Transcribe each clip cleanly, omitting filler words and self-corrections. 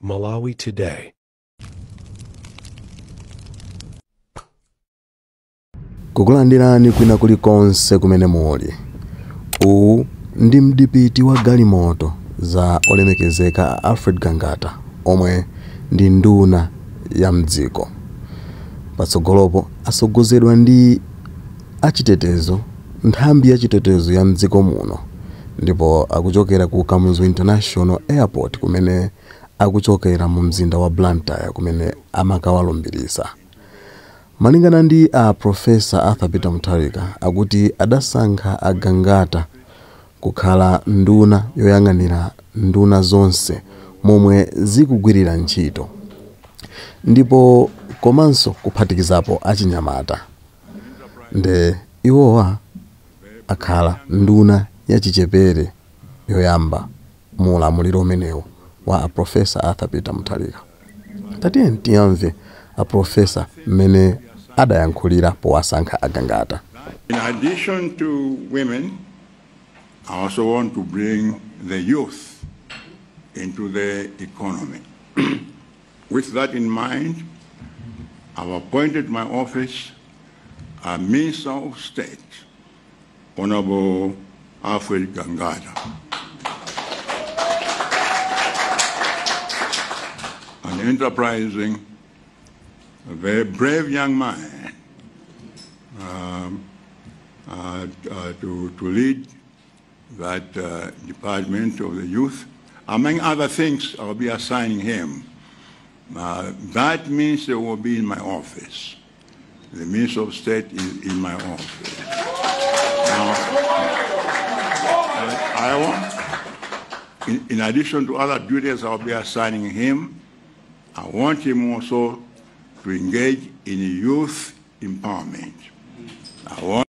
Malawi Today. Kukulandirani kwina kulikonse kumene muli. Uwu ndi mdipiti wa galimoto za olemekezeka Alfred Gangata omwe ndi nduna ya mdziko. Patsogolopo asogozedwa ndi achitetezo, nthambi ya chitetezo ya mdziko muno, ndipo akuchokera ku Kamuzu International Airport kumene akuchokera mu mzinda wa Blantyre kumene amakawalumbiritsa. Malingana ndi a Professor Arthur Peter Mutharika akuti adasankha a Gangata kukhala nduna yoyang'anira nduna zonse momwe zikugwirira ntchito, ndipo komanso kuphatikizapo achinyamata. Nde iwowa akhala nduna yachichepere yoyamba mu ulamuliro umenewu wa a Professor Arthur Peter Mutharika. Tatiye tiyamve a Professor mmene adayankhulira powasankha a Gangata. In addition to women, I also want to bring the youth into the economy. With that in mind, I've appointed my office a Minister of State, Honorable Alfred Gangata. An enterprising, a very brave young man to lead that department of the youth. Among other things, I'll be assigning him. That means it will be in my office. The Minister of State is in my office. Now, I want, in addition to other duties I'll be assigning him, I want him also to engage in youth empowerment. I want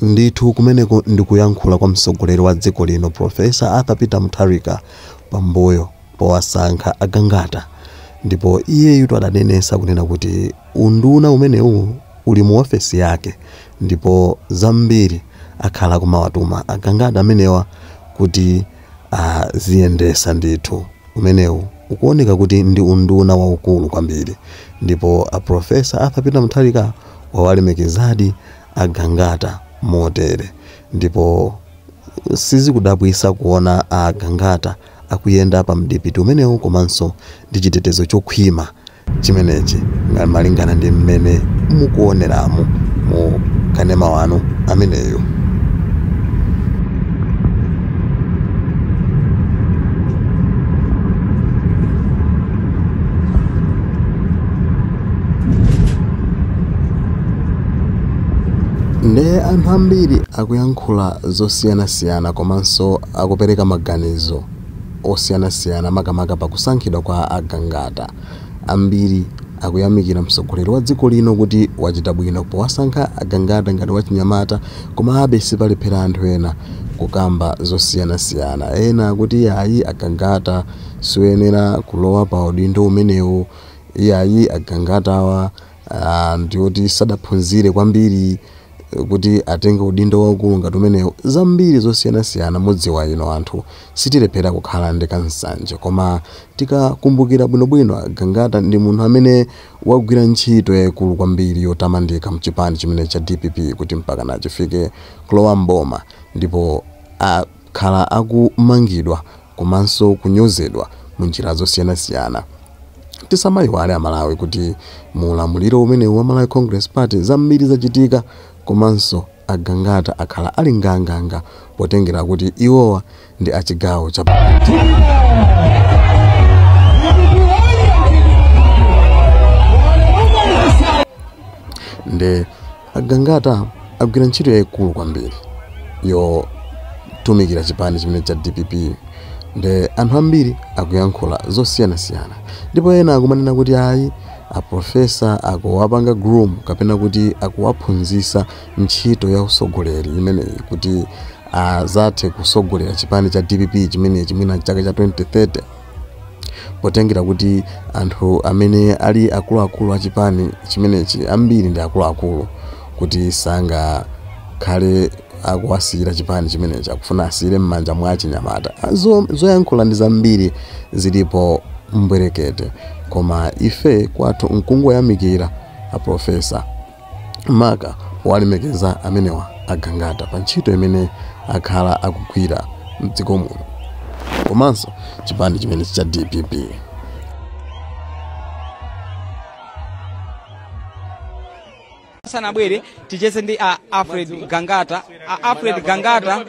Ndithu kumeneko ndikuyankhula kwa mtsogoleri wa dziko lino Professor Arthur Peter Mutharika pambuyo powasankha a Gangata, ndipo iyeyu adanenesa kunena kuti unduna umenewu uli mu ofesi yake, ndipo zambiri akhala kumawatuma a Gangata amenewa kuti aziyendesa. Ndithu umenewu ukuoneka kuti ndi unduna waukulu kwambiri, ndipo a Professor Arthur Peter Mutharika wawalemekezadi a Gangata motere, ndipo sizikudabwisa kuona a Gangata akuyenda pa mdipiti umenewu komanso ndi chitetezo chokhwima chimenechi malingana ndi mmene mukuoneramu mu kanema wanu ameneyu. Nde anthu ambiri akuyankhula zosiyanasiyana komanso akupereka maganizo osiyanasiyana makamaka pakusankhidwa kwa a Gangata. Ambiri akuyamikira mtsogoleri wa dziko lino kuti wachita bwino powasankha a Gangata ngati wachinyamata, koma abe sipalephera anthu ena kukamba zosiyanasiyana. Ena akuti ayi, a Gangata siyenera kulowa pa udindo umenewu, iyayi a Gangatawa ndiwoti sadaphunzire kwambiri kuti atenge udindo waukulu ngati umenewu. Zambiri zosiyanasiyana mudziwa ino anthu sitilephera kukhala ndi kansanje, koma tikakumbukira bwinobwino a Gangata ndi munthu amene wagwira ntchito yayikulu kwambiri yotamandika mchipani chimene cha DPP kuti mpaka nachifike kulowa mboma, ndipo akhala akumangidwa komanso kunyozedwa mu njira zosiyanasiyana. Tisamayiwale Amalawi kuti mu ulamuliro umenewu wa Malawi Congress Party zambiri zachitika, komanso a Gangata akhala ali nganganga potengera kuti iwowa ndi achigawo cha pakati. Nde a Gangata agwira ntchito yayikulu kwambiri yotumikira chipani chimene cha DPP. Nde anthu ambiri akuyankhula zosiyanasiyana, ndipo ena akumanena kuti ayi, a Professor akuwapanga groom kapena kuti akuwaphunzitsa ntchito ya usogoleri imeneyi kuti azathe kusogolera chipani cha DPP chimenechi mwina chaka cha 2030, potengera kuti anthu amene ali akuluakulu a chipani chimenechi ambiri ndi akuluakulu kuti sangakhale Akuwasiyira chipani chimenechi, akufuna asiyire m'manja mwa achinyamata. Zoyankhula ndi zambiri zilipo mbwerekete, koma ife kwathu nkungoyamikira a professor maka walemekeza amenewa agangata pa ntchito imene akhala akugwira mdziko muno komanso chipani chimene cha DPP. Sanabwere ticheze ndi a Alfred Gangata. A Alfred Gangata,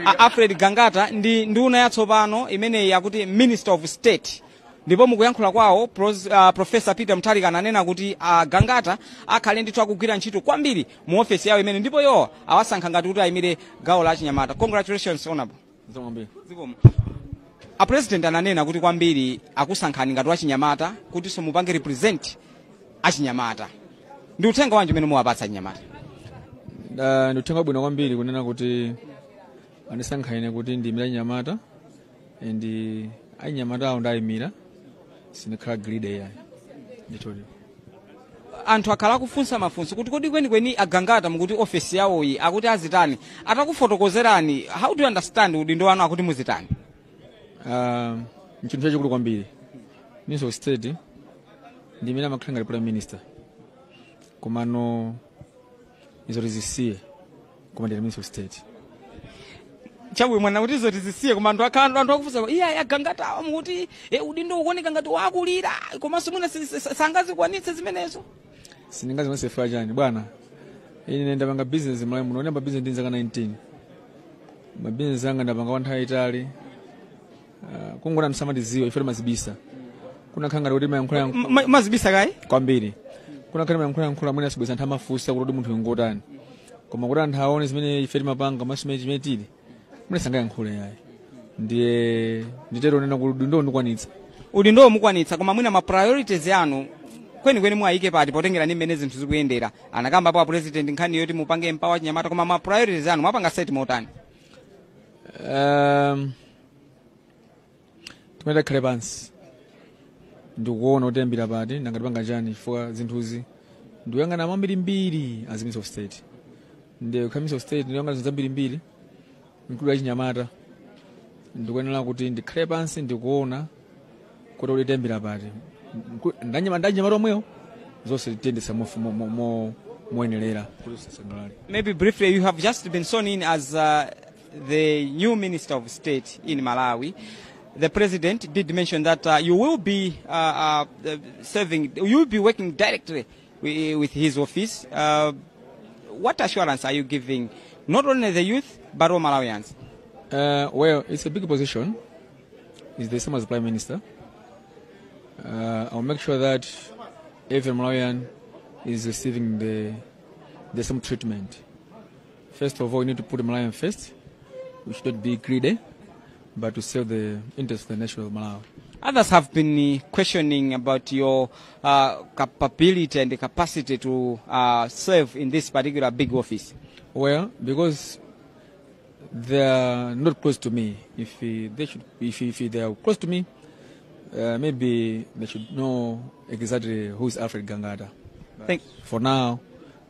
a Alfred Gangata ndi nduna yatsopano imeneyi yakuti Minister of State. Ndipo mukuyankhula kwawo Professor Peter Mutharika ananena kuti Gangata akhale ndithu akugwira ntchito kwambiri mu ofesi yawo imene, ndipo iwo awasankha ngati kuti ayimire gawo la achinyamata. Congratulations, honorable. Zikomo. A president ananena kuti kwambiri akusankhani ngati wachinyamata kuti so mupange represent achinyamata. Ndi uthenga wanji umene muwapatsa achinyamata? Ndi uthenga wabwino kwambiri kunena kuti andisankha ine kuti ndiyimire achinyamata, and achinyamata awo ndayimira, sindikhala greedy yayi. Ndithudi. Anthu akhala akufunsa mafunso kuti kodi kwenikweni agangata mukuti ofesi yawoyi akuti azitani, atakufotokozerani, how do you understand udindo wanu akuti muzitani? Nchinthu chachikulu kwambiri. Minister of State ndi imene amakhala ngati prime minister, komano izo tizisiye, koma ndine Minister of State. Chabwino mwana kuti izo tizisiye, koma anthu akhala anthu akufunsa iya agangata mukuti udindo ukuoneka ngati wakulira, komanso mwina sangazikwanitse zimenezo. Sindingazikwanitse chifukwa chani bwana? Ine ndapanga business mlayi muno, ndiyamba business ndi zaka 19. Ma business anga ndapanga kwa nthawi yayitali. Kungona anthu samatiziwa, ife timazibisa. Kunakhala ngati kuti mayankhula Mazibisa kayi? Kwambiri. Kunakhala mayankhula yankhula mwina asibweza anthu amafunsa kuti munthu ngotani. Koma kuti anthu aone zimene ife timapanga, komanso zimene tili, mwina sangayankhule yayi. Ndiye nditero nena kuti udindo ndikwanitsa. Udindo mukwanitsa, koma mwina ma priorities anu kwenikweni mwayike pati potengera ndi mmene zinthu zikuyendera? Anakamba pa president nkhani yoti mupange empower achinyamata, koma ma priorities anu mwapanga set motani? Timayenda khale pansi ndikuona kuti yambira pati, nanga tipanga chani, chifukwa zinthuzi ndikuyang'ana mwambirimbiri as Minister of State. Ndiye kukhala Minister of State ndikuyang'ana zinthu zambirimbiri mkulu achinyamata, ndikuyenera kuti ndikhale pansi ndikuona kuti uli tiyambira pati. Ndanyamata omwewo zonse tiyendetsa moyenerera kuti tisangalale. Maybe briefly, you have just been sworn in as the new Minister of State in Malawi. The president did mention that you will be serving, you will be working directly with his office. What assurance are you giving not only the youth but all Malawians? Well, it's a big position. It's the same as Prime Minister. I'll make sure that every Malawian is receiving the same treatment. First of all, we need to put Malawian first. We should not be greedy, but to serve the interests of the nation of Malawi. Others have been questioning about your capability and the capacity to serve in this particular big office. Well, because they are not close to me. If they should, if they are close to me, maybe they should know exactly who is Alfred Gangata. Thank For now,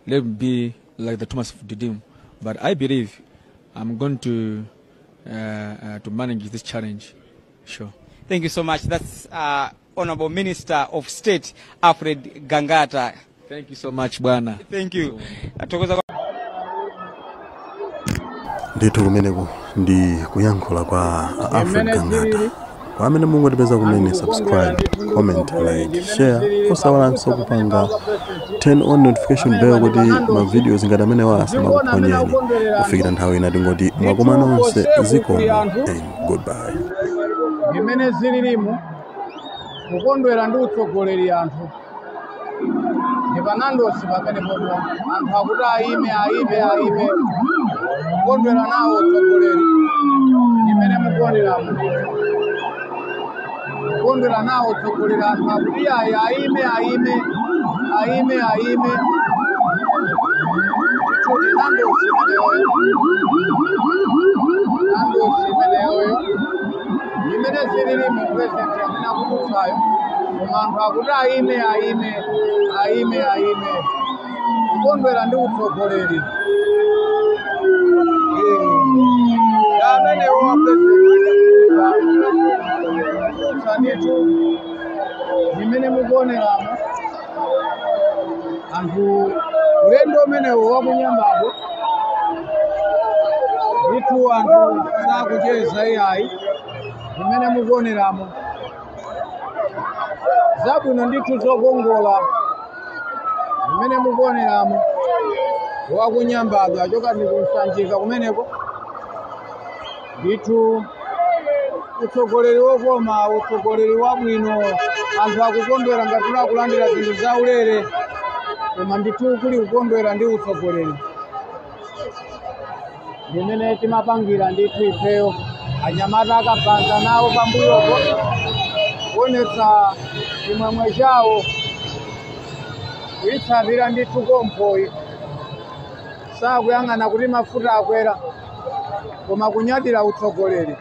let me be like the Thomas Didymus. But I believe I'm going to manage this challenge. Sure. Thank you so much. That's Honorable Minister of State Alfred Gangata. Thank you so much, Bwana. Thank you. Ndithu kumeneko ndi kuyankhula kwa Alfred Gangata. Kwa amene mungotipeza kumene, subscribe, comment, like, share, osawalanso kupanga turn on notification bell kuti ma videos ngati amenewa asamakuphonyeni. Kufikira nthawi ina tingoti mwakoma nonse, zikomo and goodbye. Zimene zililimu kukondwera ndi utsogoleri anthu ndi panandosi pamene popo anthu akuti ayime ayime ayime kukondwera nawo utsogoleri imene mukuoneramu kukondwera nawo utsogoleri anthu akuti ayi ayime ayime ayime ayime ndithudi nandosi imeneyoyo nandosi imeneyoyo imene zililimu president amene akudutsayo koma anthu akuti ayime ayime ayime ayime kukondwera ndi utsogoleri. Anthu sakucheza iyayi, zimene mukuoneramo zabwino ndithu, zokongola zimene mukuoneramo. Wakunyambadwa achoka ndi kusanjika kumeneko ndithu. Utsogoleri wokoma, utsogoleri wabwino. Anthu akukondwera ngati akulandira zinthu zaulere, koma ndithu kuli kukondwera ndi utsogoleri ndimene timapangira ndithu ifeyo. Anyamata akabanza nawo pambuyopo kuonetsa chimwemwe chawo kuyitsatira ndithu convoy. Sakuyang'ana kuti mafuta akwera, koma kunyadira utsogoleri.